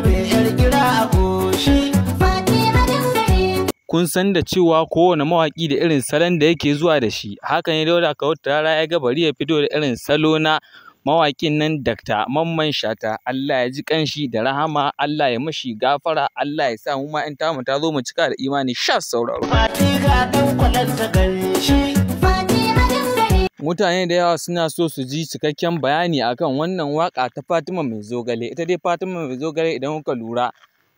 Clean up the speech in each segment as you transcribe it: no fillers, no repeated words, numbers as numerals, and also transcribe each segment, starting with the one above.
mai yar gira a goshi. Kun san da cewa kowane mawaƙi da irin salon da yake zuwa da shi, haka ne Dauda Kahutu Rarara ya ga bari ya fito da irin salo na mawaƙin nan Dr. Mamman Shata. Allah ya ji ƙanshi da rahama, Allah ya mashi gafara, Allah ya sa mu ma in tamu ta zo mu cika da imani. Sha sauraro. Fati ga ɗan kwalanta ganshi. Mutane da yawa suna so su ji cikakken bayani akan wannan waƙa ta Fatima Mai Zogale. Ita dai Fatima Mai Zogale, idan kuka lura,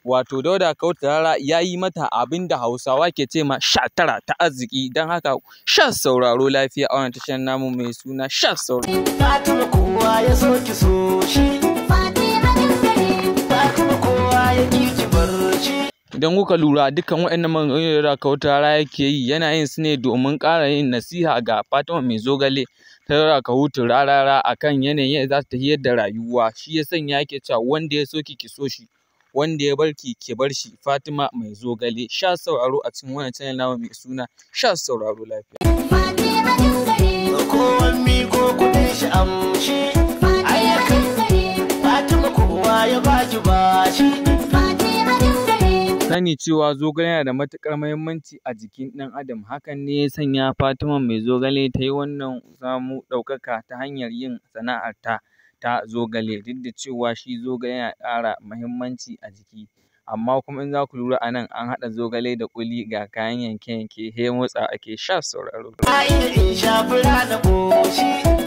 wato Dauda Kahutu Rarara ya yi mata abin da Hausawa ke ce ma sha tara ta arziki. Don haka sha sauraro lafiya a wannan tashar namu mai suna Sha Sauraro. Fatima, kowa ya so ki so shi. Fatima, kowa ya ki ki bar shi. Idan kuka lura, dukkan waɗannan maganganun da Dauda Kahutu Rarara yake yi, yana yin su ne domin ƙara yin nasiha ga Fatima Mai Zogale ta Dauda Kahutu Rarara akan yanayin yadda za ta tafiyar da rayuwa. Shi ya sanya yake cewa wanda ya so ki, ki so shi, wanda ya bar ki, ki bar shi. Fatima Mai Zogale. Sha sauraro a cikin wannan channel namu mai suna Sha Sauraro Lafiya. Kowan miko kuɗin shi amshi. Fatima, kowa ya baki bashi. Sani cewa zogale yana da matuƙar muhimmanci a jikin ɗan adam, hakan ne ya sanya Fatima Mai Zogale ta yi wannan samu ɗaukaka ta hanyar yin sana'arta ta zogale, duk da cewa shi zogale yana ƙara muhimmanci a jiki. Amma kuma in za ku lura, a nan an haɗa zogale da ƙuli, ga kayan yanke-yanke, sai motsawa ake. Sha sauraro. Na iya in sha fura na ƙoshi.